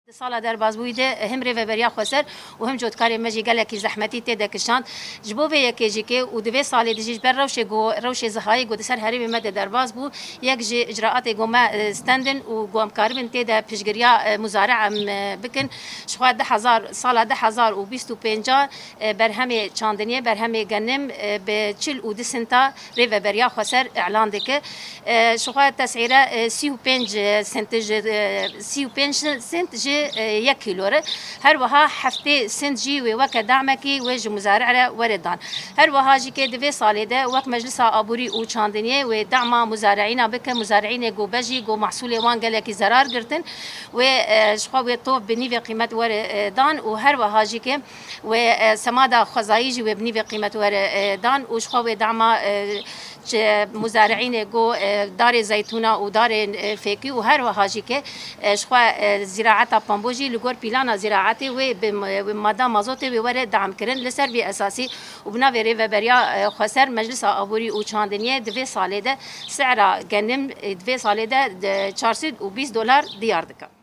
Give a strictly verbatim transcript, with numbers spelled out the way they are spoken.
Di sala derbazbûyî de him Rêveberiya Xweser û him cotkarê me jî gelekî zehmetî tê de kişand. Ji bo vê yekê jî ke û di vê salê de jî ji ber rewşê ku, rewşê zihayê ku di ser herêmê me de derbaz bû, yek ji icraatê ku me, e, stendin û ku em karibin tê de piştgiriya, e, muzare em, e, bikin. Ji xwe du hezar, sala du hezar û bîst û pênc, e, berhemê çandiniyê, berhemê genim, e, bi çil û du sinta Rêveberiya Xweser îlan dike. E, ji xwe tesîre, e, sî û pênc sent ji, e, sî û pênc sent ji, e, yek kîlo re. Her wiha heftê sent jî wê weke damekî wê ji muzari'e re were dan. Her wiha jî ke di vê salê de wek Meclisa Aborî û Çandiniyê wê dama muzari'îna bike, muzari'înê ku bejî ku mahsulê wan gelekî zerar girtin. Wê, e, ji xwe wê tov bi nîvê qîmet were, e, dan û her wiha jî ke wê, e, semada xwezayî jî wê bi nîvê qîmet were, e, dan û ji xwe wê dama, e, çi muzari'înê ku, e, darê zeytûna û darê, e, fêkî û her wiha jî ke, e, ji xwe, e, zîraeta pambo jî li gor pîlana zîraetê wê bi ma-, wê mada mazotê wê were dam kirin. Li ser vî esasî û bi navê Rêveberiya, e, Xweser Meclisa Aborî û Çandiniyê di vê salê de si'ra genim, e, di vê salê de, de çar sed û bîst dolar diyar dike.